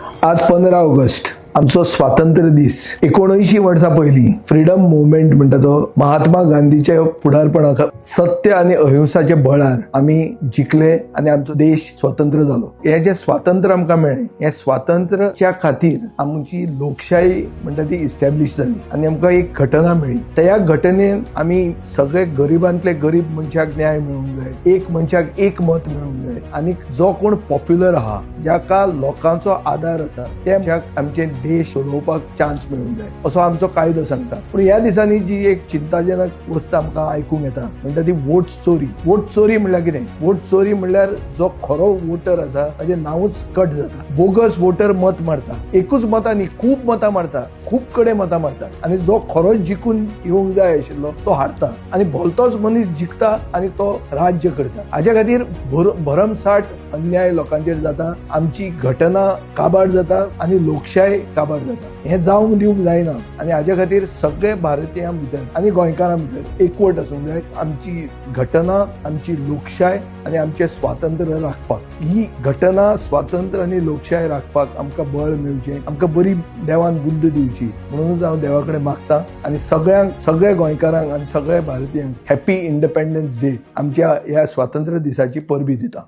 आज 15 ऑगस्ट, आमचो स्वातंत्र्य दीस. 79 वर्सां पयलीं फ्रिडम मुवमेंट म्हणटा तो महात्मा गांधीच्या फुडारपणा, सत्य आनी अहिंसाच्या बळार आमी जिखले आनी आमचो देश स्वतंत्र जालो. हें जें स्वातंत्र्य आमकां मेळ्ळें, हें स्वातंत्र्याच्या खातीर आमची लोकशाही म्हणटा ती इस्टॅब्लीश जाली आनी आमकां एक घटना मेळ्ळी. त्या घटनेन आमी सगळे गरिबांतले गरीब मनशाक न्याय मेळूंक जाय, एक मनशाक एक मत मेळूंक जाय आनी जो कोण पॉप्युलर आहा, जाका लोकांचो आदार आसा, त्या मनशाक आमचे देश चलोवपाक चान्स मेळूंक जाय, असो आमचो कायदो सांगता. पूण ह्या दिसांनी जी एक चिंताजनक वस्त आमकां आयकूंक येता म्हणटा ती वोट चोरी. वोट चोरी म्हणल्यार कितें? वोट चोरी म्हणल्यार जो खरो वोटर आसा ताजें नांवूच कट जाता. बोगस वोटर मत मारता. एकूच मतां न्ही, खूब मतां मारता, खूब कडेन मतां मारता आनी जो खरो जिखून येवंक जाय आशिल्लो तो हारता आनी भलतोच मनीस जिखता आनी तो राज्य करता. हाज्या खातीर भरमसाठ अन्याय लोकांचेर जाता, आमची घटना काबार जाता आनी लोकशाय काबार जाता. हें जावंक दिवंक जायना आनी हाज्या खातीर सगळे भारतीयां भितर आनी गोंयकारां भितर एकवट आसूंक जाय. आमची घटना, आमची लोकशाय आनी आमचें स्वातंत्र्य राखपाक, ही घटना, स्वातंत्र्य आनी लोकशाय राखपाक आमकां बळ मेळचें, आमकां बरी देवान बुद्द दिवची म्हणूनच हांव देवा कडेन मागता आनी सगळ्यांक, सगळ्या गोंयकारांक आनी सगळ्या भारतीयांक हॅपी इंडिपेंडन्स डे, आमच्या ह्या स्वातंत्र्य दिसाची परबी दिता.